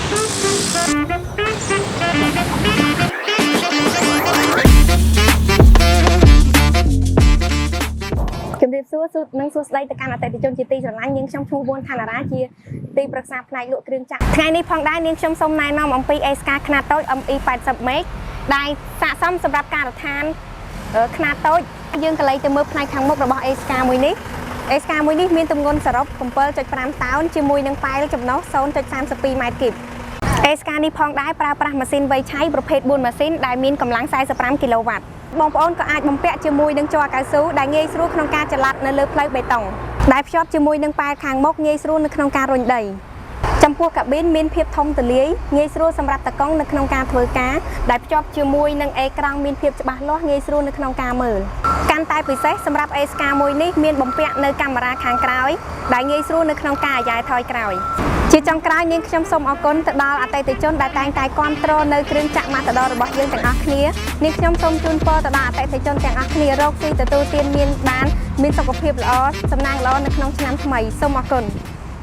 ជំរាបសួរសួរនិងសួស្តីទៅកាន់អតិថិជនជាទីស្រឡាញ់នាងខ្ញុំឈ្មោះបួនឋានារាជាទីប្រឹក្សាផ្នែកលក់គ្រឿងចក្រថ្ងៃនេះផងដែរនាងខ្ញុំសូមណែនាំអំពី ASK ខ្នាតតូច ME 80 Max ដែលស័ក្តិសមសម្រាប់ការដ្ឋានខ្នាតតូចយើងក៏លេចទៅមើលផ្នែកខាងមុខរបស់ ASK មួយនេះ ASK មួយនេះមានទម្ងន់សរុប7.5តោនជាមួយនឹងប៉ែលចំណុះ0.32ម៉ែត្រគីប ASK នេះផងដែរប្រើប្រាស់ម៉ាស៊ីនវៃឆៃប្រភេទ4ម៉ាស៊ីនដែលមានកម្លាំង45គីឡូវ៉ាត់បងប្អូនក៏អាចបំពាក់ជាមួយនឹងជ័រកៅស៊ូដែលងាយស្រួលក្នុងការចល័តនៅលើផ្លូវបេតុងដែលភ្ជាប់ជាមួយនឹងប៉ែលខាងមុខងាយស្រួលនៅក្នុងការរុញដីចំពោះកាប៊ីនមានភាពធំទូលាយងាយស្រួលសម្រាប់តកង់នៅក្នុងការធ្វើការដែលភ្ជាប់ជាមួយនឹងអេក្រង់មានភាពច្បាស់លាស់ងាយស្រួលនៅក្នុងការមើលកាន់តែពិសេសសម្រាប់ ASK មួយនេះមានបំពាក់នៅកាមេរ៉ាខាងក្រោយដែលងាយស្រួលនៅក្នុងការអាយ៉ែថយក្រោយ ជាចុងក្រោយនាងខ្ញុំសូមអរគុណទៅដល់អតិថិជនដែលតែងតែគាំទ្រនៅគ្រឿងចក្រ Matador របស់យើងទាំងអស់គ្នានាងខ្ញុំសូមជូនពរទៅដល់អតិថិជនទាំងអស់គ្នារកស៊ីទទួលទានមានបានមានសុខភាពល្អសំណាងល្អនៅក្នុងឆ្នាំថ្មីសូមអរគុណ។